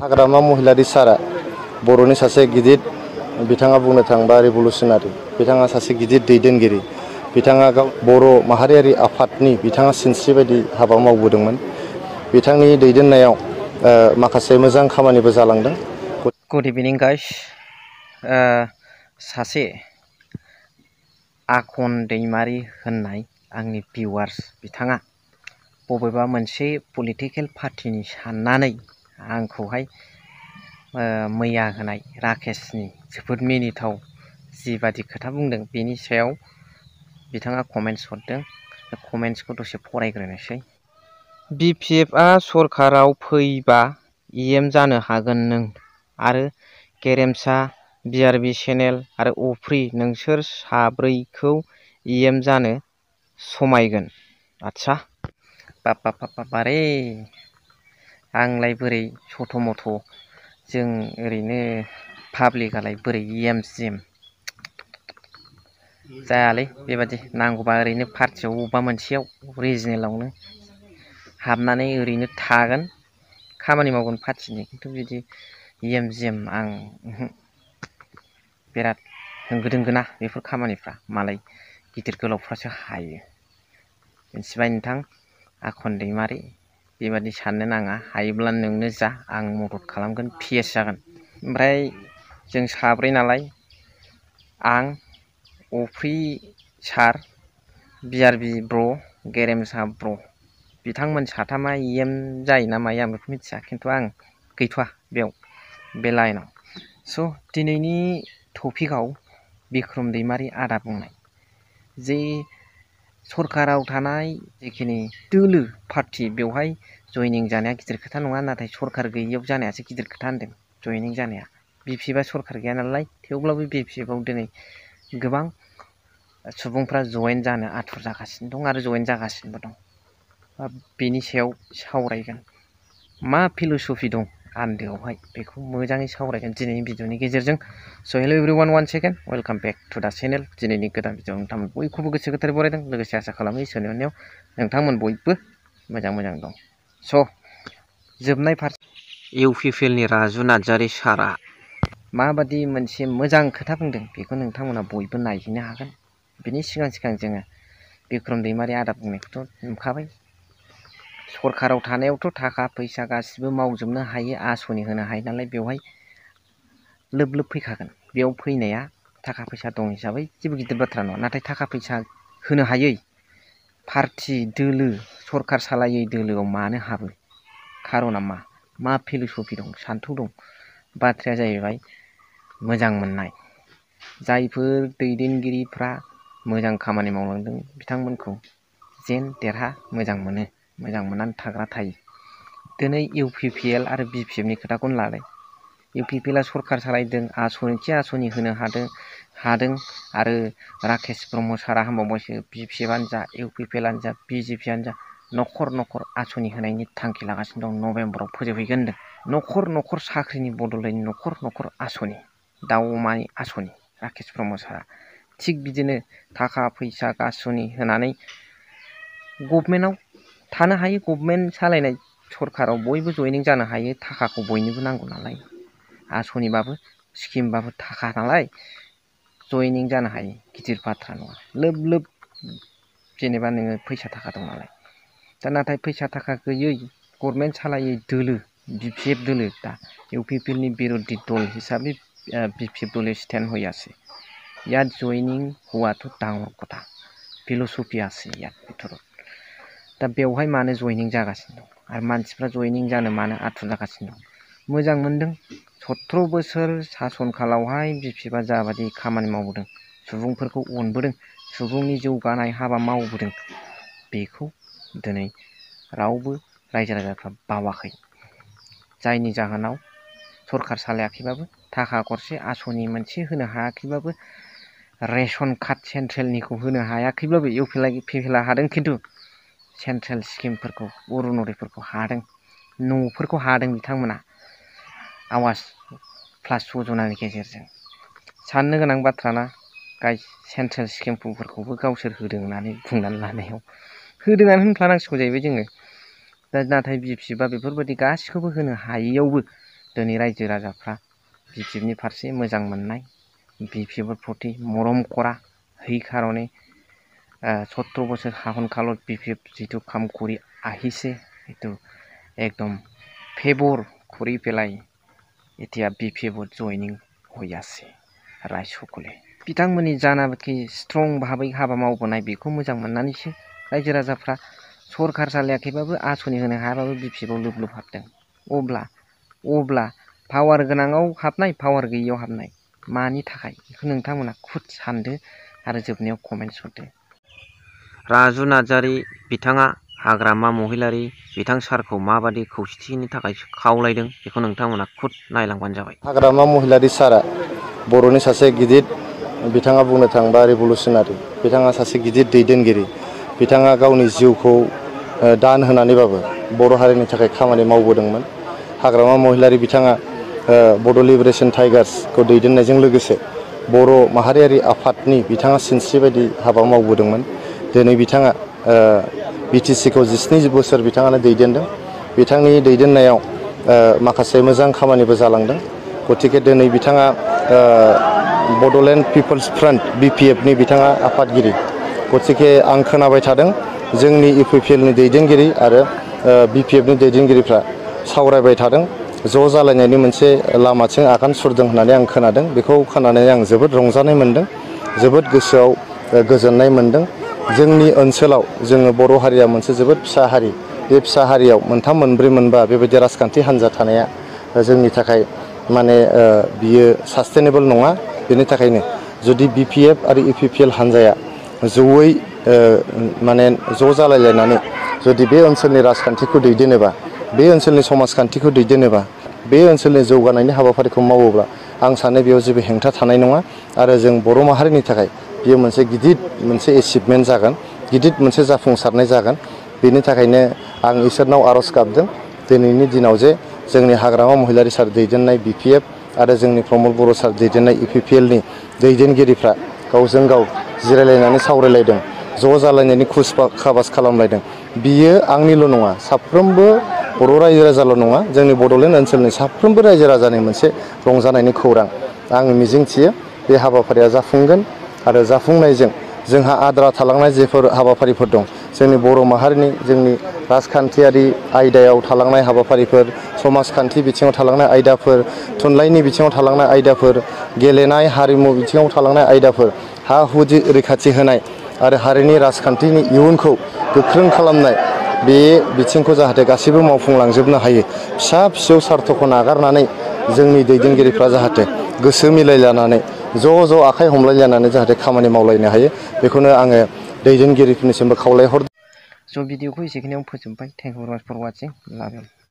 हाग्रामा महिलारि सारा बर'नि सासे गिदिर बिथाङा बुंनो थाङोबा रिभलुसनारि बिथाङा सासे गिदिर दैदेनगिरि बिथाङा बर' माहारियारि आफादनि बिथाङा सिनस्रि बायदि हाबा मावबोदोंमोन बिथांनि दैदेननायाव माखासे मोजां खामानिबो जालांदों। गुड इभिनिं गाइस सासे आखन दैमारि होननाय आंनि भिउवार्स बिथाङा बबेबा मोनसे पलिटिकेल पार्टिनि साननानै आंखौहाय मैया होनाय राकेशनि जोबोद मिनिथाव जिबादि खोथा बुंदों बेनि सायाव बिथाङा कमेन्ट्स हरदों। कमेन्ट्सखौ दसे फरायग्रोनोसै। BPFआ सरकाराव फैबा EM जानो हागोन नों आरो गेरेमसा BRB चेनेल आरो अफ्रि नोंसोर साब्रैखौ EM जानो समायगोन। आच्छा बारे आंलाय बोरै सथ' मथ' जों ओरैनो पाब्लिकआलाय बोरै EM जायालै बेबादि नांगौबा ओरैनो पार्टियाव अबेबा मोनसेयाव रिजनेलावनो हाबनानै ओरैनो थागोन खामानि मावगोन पार्टिनि खिन्थु बिदि EM आं बिराद होंगो दोंगोना बेफोर खामानिफ्रा मालाय गिदिर गोलावफ्रासो हायो। मिथिबाय नोंथां आखन दैमारि बेबादि साननो नाङा हायोब्ला नोंनो जा आं मदद खालामगोन PS जागोन। ओमफ्राय जों साब्रै नालाय आं अफ्रि सार BRB ब्र गेरेमसा ब्र बिथांमोन साथामा EM जायो ना मायो आं बेखौ मिथिया खिन्थु आं गैथ'वा बेयाव बे लाइनाव। स' दिनैनि टपिकआव बिक्रम दैमारि आदा बुंनाय जे सरकाराव थानाय जिखिनि दोलो पार्टि बेवहाय जयनिं जानाया गिदिर खोथा नङा नाथाय सरकार गैयियाव जानायासो गिदिर खोथा होनदों जयनिं जानाया। BPFआ सरकार गैया नालाय थेवब्लाबो BPFआव दिनै गोबां सुबुंफ्रा जयेन जानो आथुर जागासिनो दं आरो जयेन जागासिनोबो दं। बेनि सायाव सावरायगोन मा फिल'सफि दं आन्दोआवहाय बेखौ मोजाङै सावरायगोन दिनैनि भिडिअनि गेजेरजों। So' hello' everyone one second welcome back to the channel. दिनैनि गोदान भिडिअ नोंथांमोन बयखौबो गोसो गोथारै बरायदों लोगोसे आसा खालामो इसोरनि अननायाव नोंथांमोन बयबो मोजां दं। स' जोबनाय फारसे UPPLनि राजु नार्जारि सारआ माबादि मोनसे मोजां खोथा बुंदों बेखौ नोंथांमोना बयबो नायहैनो हागोन। बिनि सिगां जोङो बिक्रम दैमारि आदा बुंनायखौथ' नुखाबाय। सरकाराव थानायावथ' थाखा फैसा गासिबो मावजोबनो हायो आसनि होनो हायो नालाय बेवहाय लोब फैखागोन। बेयाव फैनाया थाखा फैसा दं हिसाबै जेबो गिदिर बाथ्रा नङा नाथाय थाखा फैसा होनो हायै पार्टि दोलो सरकार सालायै दोलोआव मानो हाबो खार'ना मा फिल'सफि दं सान्थौ दं। बाथ्राया जाहैबाय मोजां मोननाय जायफोर दैदेनगिरिफ्रा मोजां खामानि मावलांदों बिथांमोनखौ जेन देरहा मोजां मोनो मोजां मोननानै थाग्रा थायो। दिनै UPPL आरो BPFनि खोथाखौनो लादों। UPPLआ सरकार सालायदों आसनि होनो हादों आरो राकेश ब्रह्म सारा होनबावबायसो BPFआनो जा UPPLआनो जा BJPआनो जा न'खर आसनि होनायनि थांखि लागासिनो दं। नभेम्बराव फोजोबहैगोन होनदों। न'खर साख्रिनि बदलैनो न'खर आसनि दाउ अमानि आसनि राकेश ब्रह्म सारा थिग बिदिनो थाखा फैसा गासनि होनानै गभमेन्टआव थानो हायो। गभमेन्ट सालायनाय सरकाराव बयबो जयनिं जानो हायो। थाखाखौ बयनोबो नांगौ नालाय आसनिबाबो स्किमबाबो थाखा नालाय जयनिं जानो हायो गिदिर बाथ्रा नङा। लोब जेनेबा नोङो फैसा थाखा दं नालाय दा नाथाय फैसा थाखा गैयै गभर्नमेन्ट सालायै दोलो BPF दोलो दा UPPLनि बिर'धि दल हिसाबै BPF दले स्टेन्ड হৈ আছে। ইয়াত জয়নিং হোৱাটো ডাঙৰ কথা फिल'सफि আছে ইয়াত ভিতৰত। दा बेवहाय मानो जयनिं जागासिनो दं आरो मानसिफ्रा जयनिं जानो मानो आथुर जागासिनो दं। मोजां मोनदों 17 बोसोर सासन कालावहाय BPFआ जाबादि खामानि मावबोदों सुबुंफोरखौ अनबोदों सुबुंनि जौगानाय हाबा मावबोदों बेखौ दिनै रावबो रायजो राजाफ्रा बावाखै। जायनि जाहोनाव सरकार सालायाखैबाबो थाखा गरसे आसनि मोनसे होनो हायाखैबाबो रेशन कार्ड सेन्ट्रेलनिखौ होनो हायाखैब्लाबो UPPLआ हादों खिन्थु सेन्ट्रेल स्किमफोरखौ अरुनदयफोरखौ हादों। न'फोरखौ हादों बिथांमोना आवास प्लास यजनानि गेजेरजों। साननो गोनां बाथ्राना गाइस सेन्ट्रेल स्किमफोरखौबो गावसोर होदों होननानै बुंनानै लानायाव होदोंआनो होनफ्लानांसिगौ जाहैबाय जोङो। दा नाथाय BPFआ बेफोरबायदि गासिखौबो होनो हायैयावबो दिनै रायजो राजाफ्रा बिपिएफनि फारसे मोजां मोननाय बिपिएफर प्रति मरम करा সেই কারণে 17 বছর শাসন কালত বিপিএফ যিটো কাম কৰি আহিছে এইটো একদম ফেভৰ কৰি পেলাই এতিয়া বিপিএফত জয়নিং হৈ আছে ৰাইজসকলে बिथांमोननि जानाखि स्ट्रं भाबै हाबा मावबोनाय बेखौ मोजां मोननानैसो रायजो राजाफ्रा सरखार सालायाखैबाबो आसनि होनो हायाबाबो बिपिएफआव लोब लोब हाबदों अब्ला पावार गोनाङाव हाबनाय पावार गैयियाव हाबनाय मानि थाखाय बेखौ नोंथांमोना खुद सानदो आरो जोबनायाव कमेन्ट्स हरदो राजु नार्जारी बिथाङा हाग्रामा महिलारि बिथां सारखौ माबादि खौसेथिनि थाखाय खावलायदों बेखौ नोंथांमोना खुद नायलांबानो जाबाय हाग्रामा महिलारि सारा बर'नि सासे गिदिर बिथाङा बुंनो थाङोबा रिभलुसनारि बिथाङा सासे गिदिर दैदेनगिरि बिथाङा गावनि जिउखौ दान होनानैबाबो बर' हारिनि थाखाय खामानि मावबोदोंमोन हाग्रामा महिलारि बिथाङा बड' लिबारेशन टाइगार्सखौ दैदेननायजों लोगोसे बर' माहारियारि आफादनि बिथाङा सिनस्रि बायदि हाबा मावबोदोंमोन दिनै बिथाङा बिटिसिखौ 17 बोसोर बिथाङानो दैदेनदों बिथांनि दैदेननायाव माखासे मोजां खामानिबो जालांदों गतिके दिनै बिथाङा बोडोलेण्ड पिपल्स फ्रन्ट बिपिएफनि बिथाङा आफादगिरि गतिके आं खोनाबाय थादों जोंनि इउपिपिएलनि दैदेनगिरि आरो बिपिएफनि दैदेनगिरिफ्रा सावरायबाय थादों ज' जालायनायनि मोनसे लामाथिं आगान सुरदों होननानै आं खोनादों बेखौ खोनानानै आं जोबोद रंजानाय मोनदों जोबोद गोसोआव गोजोननाय मोनदों जोंनि ओनसोलाव जोङो बर' हारिया मोनसे जोबोद फिसा हारि बे फिसा हारियाव मोनथाम मोनब्रै मोनबा बेबायदि राजखान्थि हान्जा थानाया जोंनि थाखाय माने बियो सास्टेनेबल नङा बेनि थाखायनो जुदि बिपिएफ आरो इउपिपिएल हान्जाया जयै माने ज' जालायलायनानै जुदि बे ओनसोलनि राजखान्थिखौ दैदेनोबा बे ओनसोलनि समाजखान्थिखौ दैदेनोबा बे ओनसोलनि जौगानायनि हाबाफारिखौ मावोब्ला आं सानो बेयाव जेबो हेंथा थानाय नङा आरो जों बर' माहारिनि थाखाय बेयो मोनसे गिदिर मोनसे एचिभमेन्ट जागोन गिदिर मोनसे जाफुंसारनाय जागोन बेनि थाखायनो आं इसोरनाव आर'ज गाबदों दिनैनि दिनाव जे जोंनि हाग्रामा महिलारि सार दैदेननाय बिपिएफ आरो जोंनि प्रमद बर' सार दैदेननाय इउपिपिएलनि दैदेनगिरिफ्रा गावजों गाव जिरायलायनानै सावरायलायदों ज' जालायनायनि खुस खाबास खालामलायदों बियो आंनिल' नङा साफ्रोमबो बर' रायजो राजाल' नङा जोंनि बड'लेण्ड ओनसोलनि साफ्रोमबो रायजो राजानि मोनसे रंजानायनि खौरां आं मिजिंथियो बे हाबाफारिया जाफुंगोन आरो जाफुंनायजों जोंहा आद्रा थालांनाय जेफोर हाबाफारिफोर दं जोंनि बर' माहारिनि जोंनि राजखान्थियारि आयदायाव थालांनाय हाबाफारिफोर समाजखान्थि बिथिङाव थालांनाय आयदाफोर थुनलाइनि बिथिङाव थालांनाय आयदाफोर गेलेनाय हारिमु बिथिङाव थालांनाय आयदाफोर हा हु रैखाथि होनाय आरो हारिनि राजखान्थिनि इयुनखौ गोख्रों खालामनाय बे बिथिंखौ जाहाथे गासैबो मावफुंलांजोबनो हायो फिसा फिसौ सार्थखौ नागारनानै जोंनि दैदेनगिरिफ्रा जाहाथे गोसो मिलायलायनानै ज' आखाइ हमलायलायनानै जाहाथे खामानि मावलायनो हायो बेखौनो आङो दैदेनगिरिफोरनिसिमबो खावलायहरदों स' भिडिअखौ एसेखिनियाव फोजोबबाय थेंक इउ भेरि माच फर वाचिं लाभ इउ